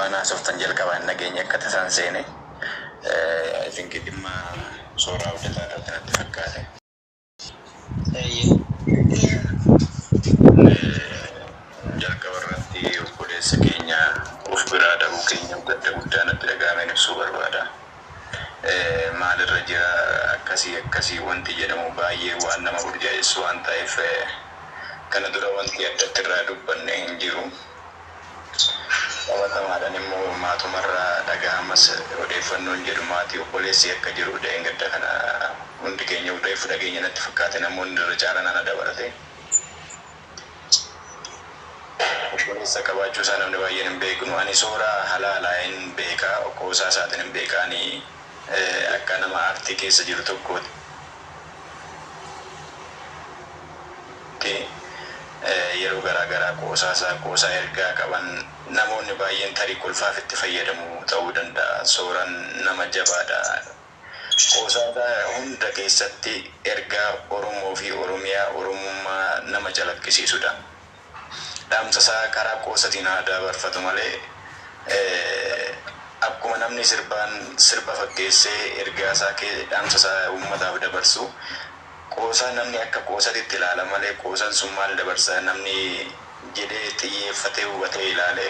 Waan haasoftan jalqabaa hin dhageenye, akka tasaan seene. I think dhimma Sooraa Abdataa irratti natti fakkaate. Eeyyee. Jalqaba irratti obboleessa keenya of biraa dhabuu keenya gadda guddaa natti dhaga'ameen ibsuu barbaada. Maalirra jira, akkasii akkasii wanti jedhamu baay'ee waan nama burjaajessu waan ta'eef, kana dura wanti addatti irraa dubbanne hin jiru. Qabatamaadhaan immoo maatumarraa dhaga'amas odeeffannoon jedhu maatii obboleessi akka jiru dheengadda kana hundi keenya reefu dhageenya natti fakkaate, namoonni irra caalan ana dabalate. Obboleessa qabaachuu isaa namni baay'een hin beeknu. Ani Sooraa halaalaa hin beeka, qoosaa isaatiin hin beeka. Ani akka nama aartii keessa jiru tokkootti yeroo garaa garaa qoosaa isaa, qoosaa ergaa qaban, namoonni baay'een tarii kolfaaf itti fayyadamu ta'uu danda'a. Sooraan nama jabaadha. Qoosaa isaa hunda keessatti ergaa Oromoo fi Oromiyaa, Oromummaa nama calaqqisiisudha. Dhaamsa isaa karaa qoosatiin haa dabarfatu malee, akkuma namni sirbaan sirba fakkeessee ergaa isaa, dhaamsa isaa uummataaf dabarsu, qoosaa namni akka qoosatitti ilaala malee qoosaan sun maal dabarsa namni jedhee xiyyeeffatee hubatee ilaale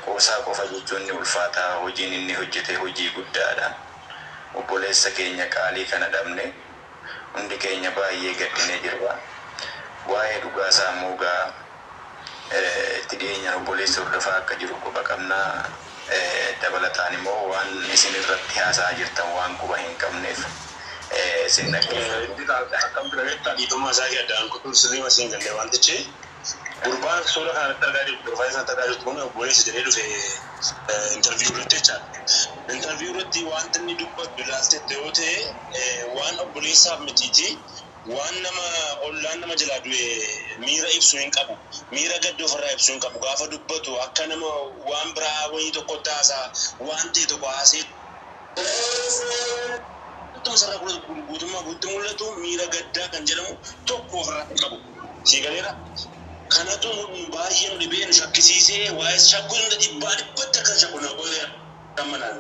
qoosaa qofa jechuun ni ulfaata. Hojiin inni hojjete hojii guddaadha. Obboleessa keenya qaalii kana dhabne, hundi keenya baay'ee gaddinee jirra. Waa'ee dhugaa isaa immoo gaa itti dhiyeenyaan obboleessi hordofaa akka jiru quba qabnaa. Dabalataan immoo waan isin irratti haasa'aa jirtan waan quba hin qabneef isin dhaggeeffatu. Akkam ture beektaa? Dhiifama isaa addaan kutuun sirrii masiin galle wantichi. Gurbaan suura kanarratti argaa jirtu, profile sanatti argaa jirtu kun obboleessa jedhee dhufe interview irratti jechaadha. Interview irratti wanta inni dubbatu ilaalteetta yoo ta'e, waan obboleessaaf mitiiti, waan nama ollaan nama jalaa du'e miira ibsu hin qabu. Miira gadda ofirraa ibsu hin qabu. Gaafa dubbatu akka nama waan biraa wayii tokko haasaa, waan ta'e tokko haasee sarara guutummaa guutti mul'atu, miira gaddaa kan jedhamu tokko ofirraa hin qabu. Sii galeera? Kanatu baay'ee nu dhibee, nu shakkisiisee, waa'ee shakkuu hunda dhibbaa dhibbatti akka shakku na godheera. Gammanaan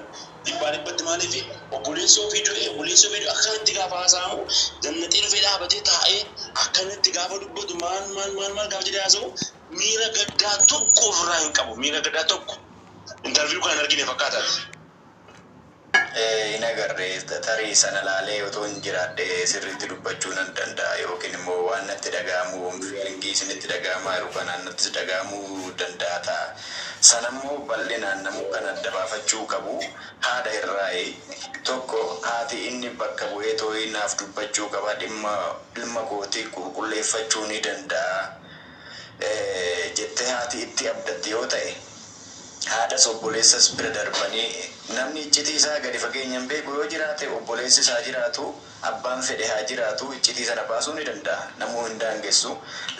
dhibbaa dhibbatti. Maaliif obboleessi ofii du'e, obboleessi ofii du'e akkanatti gaafa haasa'amu, jannatee dhufee dhaabatee taa'ee akkanatti gaafa dubbatu, maal maal maal maal gaafa jedhee haasa'u, miira gaddaa tokko ofirraa hin qabu. Miira gaddaa tokko interview kan argine fakkaataati. Hin agarre. Tarii sana laalee otoo hin jiraadhe sirriitti dubbachuu nan danda'a, yookiin immoo waan natti dhaga'amu, feeling isinitti dhaga'amaa jiru kanaan natti dhaga'amuu danda'a ta'a. Sanammoo bal'inaan namuu kan adda baafachuu qabu haadha irraayi. Tokko, haati inni bakka bu'ee too'ii naaf dubbachuu qaba, dhimma ilma kootii qulqulleeffachuu ni danda'a jettee haati itti abdatti yoo ta'e, haadhas obboleessas bira darbanii, namni iccitii isaa gadi fageenyaan beeku yoo jiraate, obboleessi isaa jiraatu, abbaan fedhe haa jiraatu, iccitii sana baasuu ni danda'a. Namuu hin daangessu.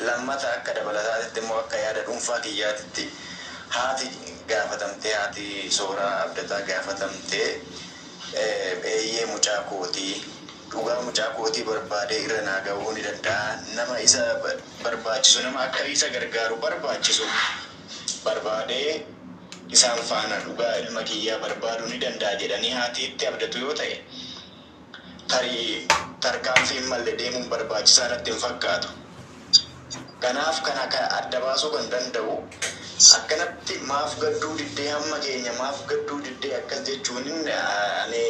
Lammata, akka dabalataatitti immoo, akka yaada dhuunfaa kiyyaatitti, haati gaafatamtee, haati Sooraa Abdataa gaafatamtee, eeyyee, mucaa kootii, dhugaa mucaa kootii barbaadee irra naa ga'uu ni danda'a, nama isa barbaachisu, nama akka isa gargaaru barbaachisu barbaadee isaan faana dhugaa ilma kiyyaa barbaaduu ni danda'a jedhanii haati itti abdatu yoo ta'e, tarii tarkaanfii hin malle deemuun barbaachisaa natti hin fakkaatu. Kanaaf kana adda baasuu kan danda'u, akkanatti maaf gadduu diddee, hamma keenya maaf gadduu diddee akkas jechuun, ani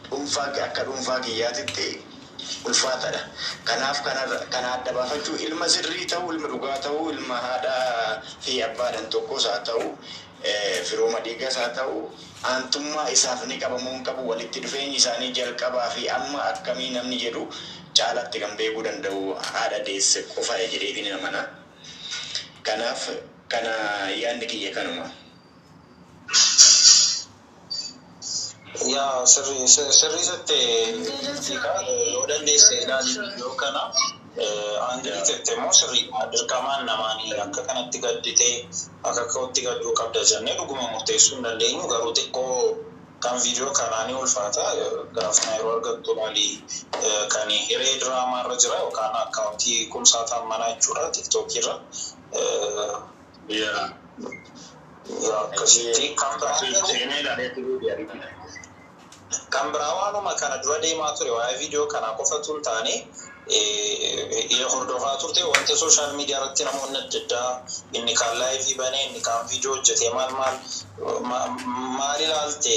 dhuunfaa, akka dhuunfaa kiyyaatitti ulfaatadha. Kanaaf kana adda baafachuu, ilma sirrii ta'uu, ilma dhugaa ta'uu, ilma haadhaa fi abbaadhaan tokkos haa ta'u, firooma dhiigas haa ta'u, aantummaa isaaf ni qabamuu hin qabu, walitti dhufeenyi isaanii jalqabaa fi amma akkamii namni jedhu caalatti kan beekuu danda'u haadha deesse qofa jedheetiin amana. Kanaaf kana yaadni kiyya kanuma. Yaa, sirrii sirrii jette. Hiika yoo dandeesse ilaali viidiyoo kana. Angle jette immoo sirriidha. Dirqamaan namaanii akka kanatti gadditee akka kootti gadduu qabda jennee dhuguma murteessuu hin dandeenyu, garuu xiqqoo kan viidiyoo kanaa ni ulfaata. Gaafuma yeroo argattu ilaali, kan Hiree Diraamaa irra jira yookaan account Kumsaa Taammanaa jechuudha, TikTokii irra. Akkasitti kan biraa garuu Seenee ilaalee turuu gaariidha. Kan biraa waanuma kana dura deemaa ture, waa'ee viidiyoo kanaa qofatu hin taane, hordofaa turte wanta social media irratti namoonni adda addaa, inni kaan live banee, inni kaan viidiyoo hojjetee, maal maal maal ilaalte,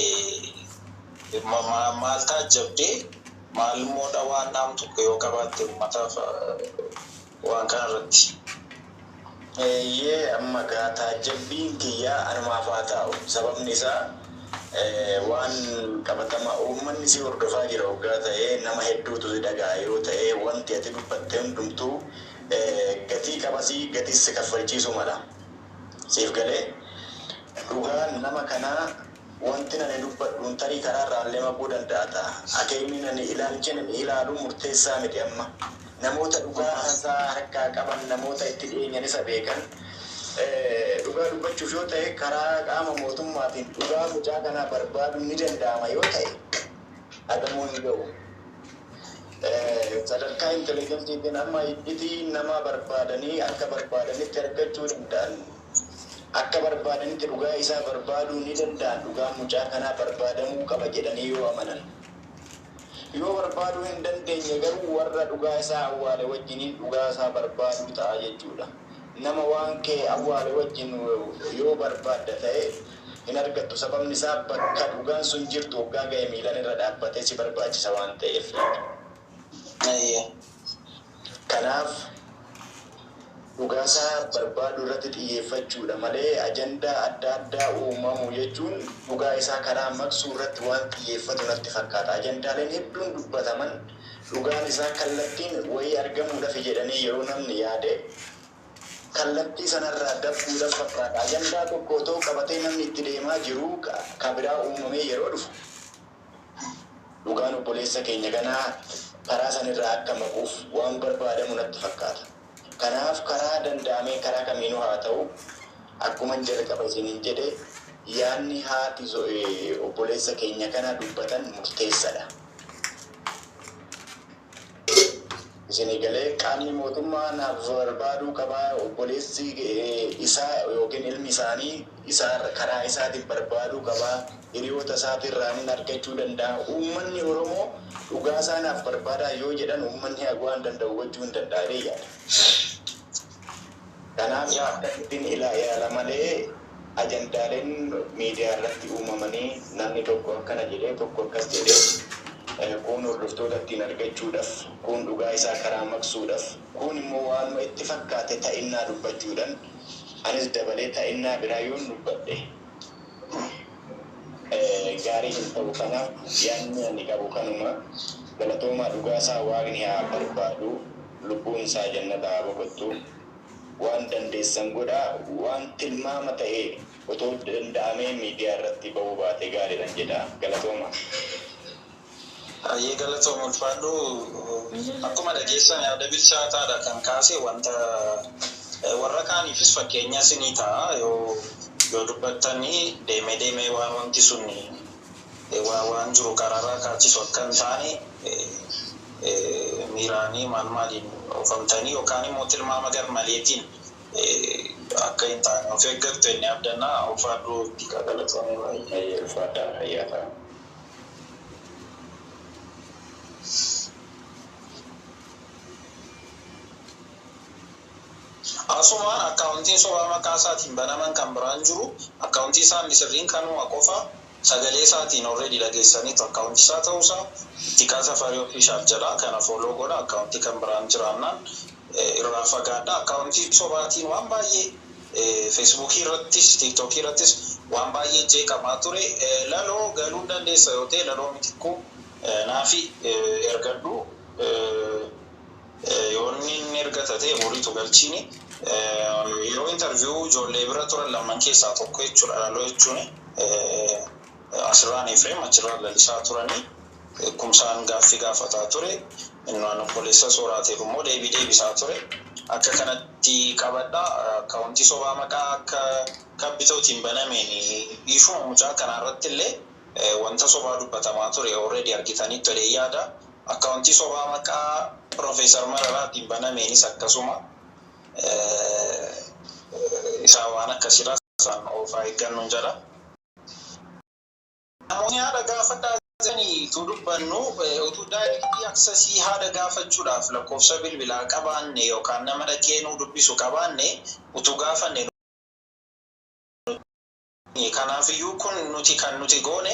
maal taajjabdee, maal immoo waan dhaamtu yoo qabaatte uummataaf waan kana irratti? Eeyyee, amma gaa taajjabbiin kiyyaa anumaaf haa ta'u. Sababni isaa waan qabatama uummanni si hordofaa jira hoggaa ta'ee, nama hedduutu si dhaga'a yoo ta'e, wanti ati dubbatte hundumtuu gatii qabasii gatis si kaffalchiisu mala. Siif galee, dhugaan nama kanaa wanti nani dubbadhuun tarii karaa irraallee maquu danda'a ta'a. Akeekni nani ilaalchi nani ilaalu murteessaa miti amma. Namoota dhugaa isaa harkaa qaban, namoota itti dhiyeenyan isa beekan, dhugaa dubbachuuf yoo ta'e, karaa qaama mootummaatiin dhugaa mucaa kanaa barbaaduun ni danda'ama yoo ta'e, dhagamuu hin ga'u. Sadarkaa intelligence iitiin amma iccitii nama barbaadanii akka barbaadanitti argachuu danda'an. Akka barbaadanitti dhugaa isaa barbaaduu ni danda'an, dhugaa mucaa kanaa barbaadamuu qaba jedhanii yoo amanan. Yoo barbaaduu hin dandeenye garuu, warra dhugaa isaa awwaale wajjiniin dhugaa isaa barbaaduu ta'a jechuudha. Nama waan kee awwaale wajjin yoo barbaadda ta'e hin argattu. Sababni isaa bakka dhugaan sun jirtu hoggaa ga'e miilan irra dhaabbatee si barbaachisa waan ta'eef. Kanaaf dhugaasaa barbaaduu irratti xiyyeeffachuudha malee, ajandaa adda addaa uumamu jechuun dhugaa isaa karaa maqsuu irratti waan xiyyeeffatu natti fakkaata. Ajandaaleen hedduun dubbataman dhugaan isaa kallattiin wayii argamuudhaaf jedhanii yeroo namni yaade, kallattii sanarraa dabbuudhaaf fakkaata. Ajandaa tokko otoo qabatee namni itti deemaa jiru, ka biraa uumamee yeroo dhufu, dhugaan obboleessa keenya kanaa karaa sanirraa akka maquuf waan barbaadamu natti fakkaata. Kanaaf karaa danda'amee, karaa kamiinuu haa ta'u, akkuma jalqaba isiniin jedhe, yaadni haati obboleessa keenya kanaa dubbatan murteessaadha. Isinii galee, qaamni mootummaa naaf barbaaduu qabaa, obboleessi isaa yookiin ilmi isaanii isaa karaa isaatiin barbaaduu qabaa, hiriyoota isaatirraa ni argachuu danda'a. Uummanni Oromoo dhugaa isaa naaf barbaadaa yoo jedhan, uummanni waan danda'u gochuu hin danda'a yaada. Kanaaf akkasittiin ilaala malee, ajandaaleen miidiyaa irratti uumamanii namni tokko akkana jedhee, tokko akkas jedhee, kun hordoftoota ittiin argachuudhaaf, kun dhugaa isaa karaa maqsuudhaaf, kun immoo waanuma itti fakkaate ta'innaa dubbachuudhaan, anis dabalee ta'innaa biraa yoon dubbadhe gaarii hin ta'u. Kanaaf yaadni ani qabu kanuma. Galatoomaa. Dhugaa isaa Waaqni haa barbaadu, lubbuun isaa jannata haa boqottu. Waan dandeessan godhaa. Waan tilmaama ta'e otoo danda'amee miidiyaa irratti ba'uu baate gaariidhan jedha. Galatooma. Baay'ee galatooma, ulfaadhu. Akkuma dhageessan, yaada bilchaataadha kan kaase. Wanta warra kaaniifis fakkeenya isinii ta'a yoo dubbattanii, deemee deemee waan wanti sun waan jiru karaarraa kaachisu akka hin taane, miiraanii maal maaliin oofamtanii yookaan immoo tilmaama garmaleetiin akka hin taane of eeggattu inni abdannaa. Ulfaadhu, itti galatoomee baay'ee. Baay'ee ulfaadhaa, fayyaa ta'a. Asumaan akkaawuntiin sobaa maqaa isaatiin banaman kan biraan jiru, akkaawuntii isaa inni sirriin kanuma qofa. Sagalee isaatiin already dhageessaniitu akkaawuntii isaa ta'uusaa. Ittiqaa Safarii Official jedha, kana follow godha. Akkaawuntii kan biraan jiraannaan irraa fagaadha. Akkaawuntii sobaatiin waan baay'ee Feesbuukii irrattis Tiiktookii irrattis waan baay'ee jeeqamaa ture. Laloo galuu dandeessa yoo ta'e, Laloo Mitikkuu naafi ergadhu. Yoo inni ergata ta'e boriitu galchiini. Yeroo interview ijoollee bira turan lamman keessaa tokko jechuudha Laloo jechuun. Asirraan Efreem, achirraan Lalisaa turanii, Kumsaan gaaffii gaafataa ture. Innaan obboleessa sooraateef immoo deebii deebisaa ture. Akka kanatti qabadha. Akkaawuntii sobaa maqaa akka kabbitootiin banameen dhiishuma mucaa kanarratti illee wanta sobaa dubbatamaa ture already argitanii tolee yaada. Akkaawuntii sobaa maqaa Piroofeesar Mararaatiin banameenis akkasuma isaa waan akkasirraa isaan of Ofaa eeggannuun jala. Namoonni haadha gaafadhaa jiranii utuu dubbannu, utuu directly access haadha gaafachuudhaaf lakkoofsa bilbilaa qabaanne yookaan nama dhaqee nuu dubbisu qabaanne utuu gaafanne. Kanaafiyyuu kun nuti kan nuti goone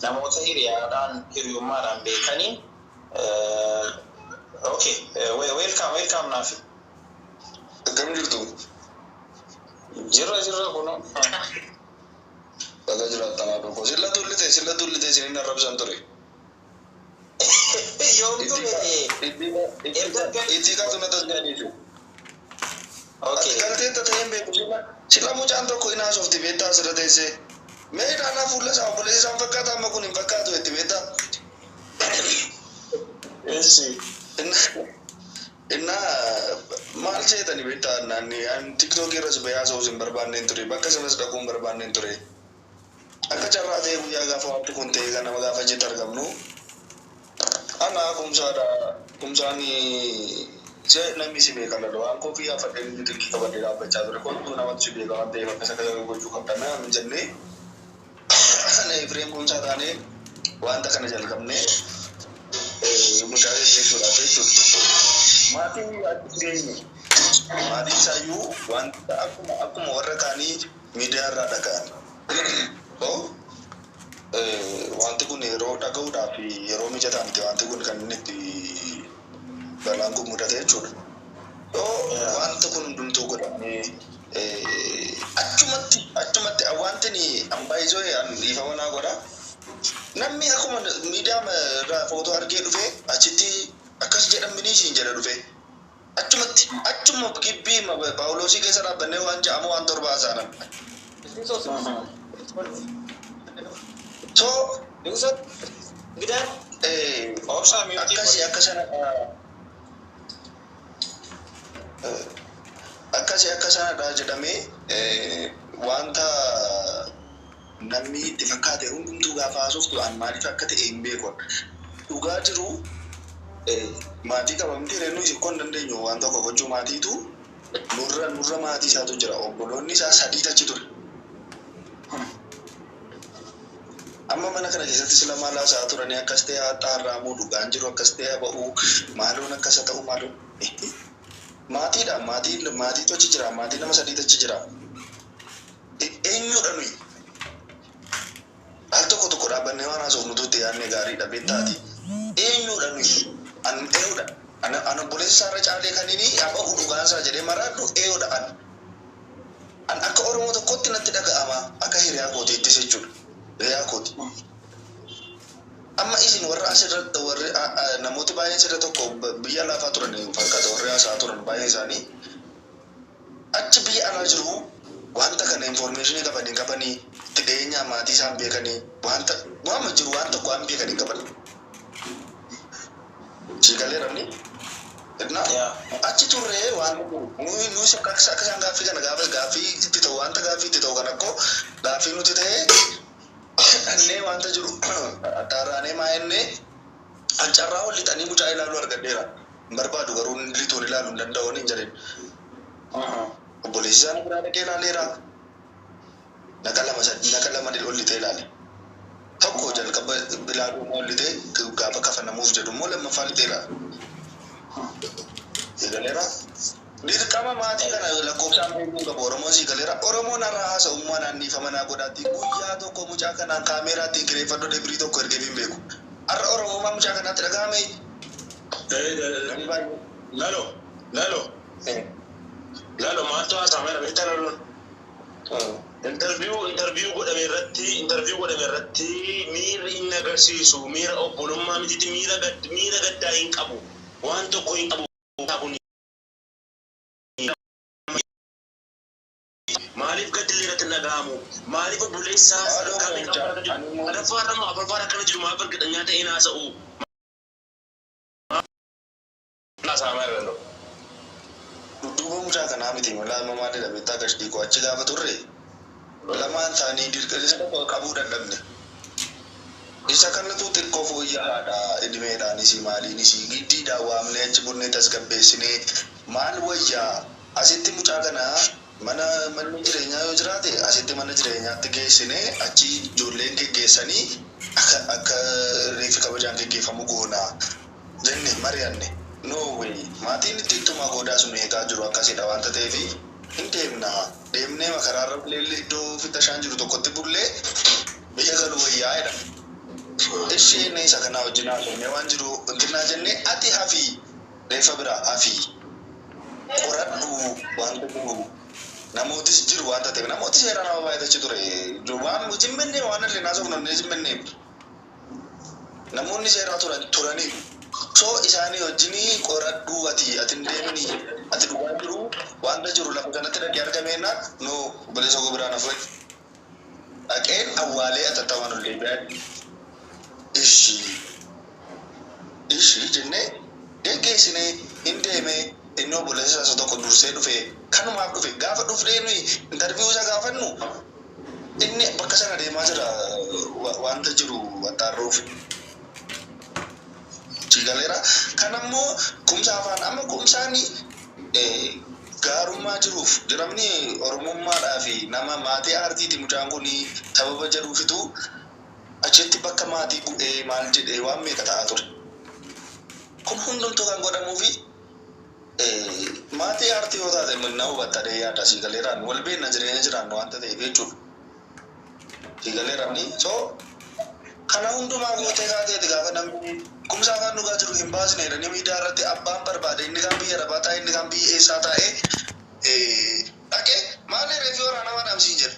namoota hiriyaadhaan, hiriyummaadhaan beekaniin. Okay, welcome, welcome naafi. Akkam jirtu? Jirra, jirra kunoo. Baga jiraattan haadha koo. Silla tullite, silla tullite, isinin arrabsan ture. Yoom ture? Itti kaatu na tasgaaniitu. Okay. Ati galteetta ta'een beeku, silla silla mucaan tokko hin haasofti beektaa asirra teessee. Mee ilaalaa fuula isaa, obboleessi isaan fakkaata, amma kun hin fakkaatu itti beektaa. Eessi. Innaa maal seetani beektaa, naanni an TikTokii irras bahee haasa'uus hin barbaanneen ture, bakka sanas dhaquu hin barbaanneen ture. Akka carraa ta'ee guyyaa gaafa wanti kun ta'e ganama gaafa achitti argamnu, ana Kumsaadha. Kumsaan namni si beeka lalo waan koo kiyyaafadhee xiqqii qabadhee dhaabbachaa ture. Kottu, namatu si beeka waan ta'eef akkas akkas gochuu qabda naan jennee, ana Efreem Kumsaa taanee wanta kana jalqabnee mucaa jechuudhaaf jechuudha. Maatiin achi geenye. Maatiin isaayyuu wanta akkuma warra kaanii miidiyaa irraa dhaga'an. Wanti kun yeroo dhaga'uudhaaf yeroo mijataa miti, wanti kun kan inni itti balaan kun mudate jechuudha. Wanti kun hundumtuu godhamee achumatti wanti ni ambaayizoo dhiifama naa godha. Namni akkuma miidiyaa irraa footoo argee dhufee achitti akkas jedhamini isiin jedha dhufee. Achumatti achuma gibbii Paawuloosii keessa dhaabbannee waan ja'amu waan torba haasa'an. So Obsaa mute. Akkasii akka sana akkasii akka sanadha jedhamee, wanta namni itti fakkaate hundumtuu gaafa haasoftu an maaliif akka ta'e hin beeku. Dhugaa jiru maatii qabamtee reennuu hiikoo hin dandeenyu, waan tokko gochuu maatiitu nurra, maatii isaatu jira, obboloonni isaa sadiitu achi ture. Amma mana kana keessatti sila maal haasa'aa turanii, akkas ta'e haxaarraamuu, dhugaan jiru akkas ta'e ba'uu, maaloon akkas haa ta'u, maaloon maatiidha, maatii maatiitu achi jira, maatii nama sadiitu achi jira. Eenyudha nuyi? Al tokko tokko dhaabbannee waan haasofnu itti yaadne gaariidha beektaati. Eenyudha nuyi? An eenyudha? An obboleessa isaarra caalee kan inni abba'u dhugaan isaa jedhee maraadhu eenyudha an? An akka Oromoo tokkotti natti dhaga'ama, akka hiriyaa kootiittis jechuudha. Hiriyaa kooti. Amma isin warra asirra warri namooti baay'een sirra tokko biyya lafaa turan fakkaata, warri haasa'aa turan baay'een isaanii achi biyya alaa jiru, wanta kana information qabanii qabanii itti dhiyeenyaa maatii isaan beekanii wanta waama jiru waan tokko waan beekanii hin qaban. Siigalee namni achi turree waan nuyi nuyi akka isaan gaaffii kana gaafa gaaffii itti ta'u, wanta gaaffii itti ta'u kan akkoo gaaffii nuti ta'e dhannee wanta jiru xaaraanee maa'ennee ancarraa ol lixanii mucaa ilaaluu argadheera. Hin barbaadu garuu lixuun ilaaluu hin danda'u hin jedhin. Obboleessi isaa biraa dhaqee ilaaleera. Naqa lama sadii, naqa lama ol lixee ilaale. Tokko jalqaba ilaaluu ol lixee, gaafa kafanamuuf jedhu immoo lammaffaa lixee ilaale. Eegaleera. Dirqama maatii kana lakkoofsaan beekuun qabu Oromoon sii galeera. Oromoon har'a haasa'ummaa naanniifama naa godhaatti guyyaa tokko mucaa kanaan kaameeraa ittiin kireeffadhu debirii tokko ergee hin beeku. Har'a Oromummaa mucaa kanaatti dhaga'ame. Namni baay'ee. Lalo, lalo, lalo, maaltu haasa'ameera beektaa laloon? Interview godhame irratti, interview godhame irratti miirri inni agarsiisu miira obbolummaa mitiiti, miira gaddaa hin qabu. Waan tokko hin qabu. Kun maaliif gaddillee irratti hin dhaga'amu? Maaliif obboleessaa sadarkaa meeqaffaa irra jiru? Sadaffaa irra moo afuraffaa irra akkana jiru, maaf argatanyaa ta'een haasa'u? Haasa'amaa irra danda'u. Dudduuba mucaa kanaa miti lama maalidha beektaa, gashtii koo, achi gaafa turre lamaan isaanii dirqama tokko qabuu dadhabne. Isa kanatu xiqqoo fooyya'aadha, idmeedhaanis maaliinis giddiidhaan waamnee achi bunnee tasgabbeessinee maal wayyaa asitti mucaa kana Mana manni jireenyaa yoo jiraate asitti mana jireenyaatti geessinee achi ijoolleen geggeessanii akka reeffi kabajaan geggeeffamu goona jenne mari'anne. No way, maatiin itti ittuma goodaa sun eegaa jiru akkasidha waanta ta'eef hin deemna. Deemnee makaraarra bullee iddoo fittashaan jiru tokkotti bullee biyya galu wayyaa jedha. Isheen isa kanaa wajjin haasofnee waan jiru intinaa jennee ati hafii reeffa biraa hafii qoradhu wanta jiru namootis jiru waanta ta'eef namooti seera nama baay'atachi ture waan jimmenne waan illee naasofnu illee jimmenne namoonni seeraa turan turaniiru. So isaanii wajjinii qoradhu ati hin deemini ati dhugaa jiru wanta jiru lafa kanatti dhaqee argameenna no obboleessa koo biraan hafu dhaqeen awwaalee atattamaan ol deebi'aa. Ishi ishi jennee geggeessinee hin deemee inni obboleessa isaa tokko dursee dhufe kanumaaf dhufe gaafa dhufnee nuyi interview isa gaafannu inni bakka sana deemaa jira wanta jiru waxxaarruuf. Galeera kan ammoo kumsaa afaan amma kumsaan gaarummaa jiruuf jiramni oromummaadhaa fi nama maatii aartiiti mucaan kun sababa jedhuufitu achitti bakka maatii bu'ee maal jedhee waan meeqa ta'aa ture. Kun hundumtuu kan godhamuu fi maatii aartii yoo taate na hubattadhee yaada sii galeeraan wal beekna jireenya jiraannu waanta ta'eef jechuudha. Sii galeeraan so kana hundumaa gootee kaateeti gaafa namni kumsaa afaan dhugaa jiru hin baasne jedhanii miidiyaa irratti abbaan barbaade inni kaan biyya arabaa taa'e inni kaan biyya eessaa taa'e dhaqee maali reeffi waraanaa waan amsiin jedhu.